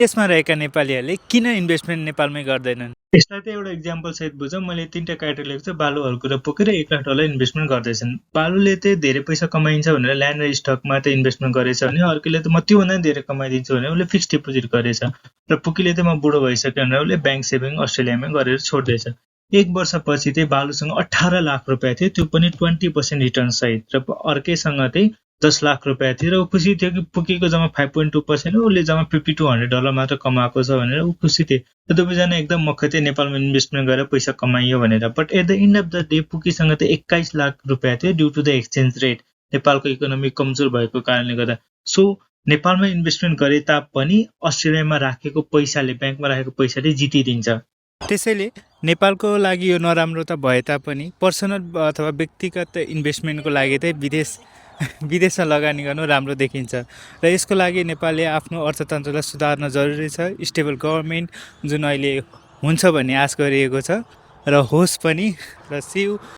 त्यसमा रहेका नेपालीहरूले किन इन्भेस्टमेन्ट नेपालमै गर्दैनन्? यसलाई त एउटा इक्जाम्पल सहित बुझौँ। मैले 3टा क्राइटेरिया लेखेको छु। बालुहरूको र पुगेर $1,00,000 इन्भेस्टमेन्ट गर्दैछन्। बालुले चाहिँ धेरै पैसा कमाइन्छ भनेर ल्यान्ड र स्टकमा त इन्भेस्टमेन्ट गरेछ भने, अर्कोले त म त्योभन्दा धेरै कमाइदिन्छु भने उसले फिक्स डिपोजिट गरेछ र पुगीले त म बुढो भइसक्यो भनेर उसले ब्याङ्क सेभिङ अस्ट्रेलियामै गरेर छोड्दैछ। 1 वर्षपछि चाहिँ बालुसँग $18 लाख थियो, त्यो पनि 20% रिटर्न सहित, र अर्कैसँग चाहिँ $10 लाख थियो र ऊ खुसी थियो कि पुगीको जम्मा 5.2% हो, उसले जम्मा $50-100 मात्र कमाएको छ भनेर ऊ खुसी थियो। र दुवैजना एकदम मक्ख थिए नेपालमा इन्भेस्टमेन्ट गरेर पैसा कमाइयो भनेर। But at the end of the day पुगीसँग त $21 लाख थियो due to the exchange rate, नेपालको इकोनोमी कमजोर भएको कारणले गर्दा। सो नेपालमा इन्भेस्टमेन्ट गरे तापनि अस्ट्रेलियामा राखेको पैसाले, ब्याङ्कमा राखेको पैसाले जितिदिन्छ। त्यसैले नेपालको लागि यो नराम्रो त भए तापनि पर्सनल अथवा व्यक्तिगत इन्भेस्टमेन्टको लागि चाहिँ विदेशमा लगानी गर्नु राम्रो देखिन्छ र यसको लागि नेपालले आफ्नो अर्थतन्त्रलाई सुधार्न जरुरी छ। स्टेबल गभर्मेन्ट जुन अहिले हुन्छ भन्ने आश गरिएको छ र होस् पनि, र सी यू।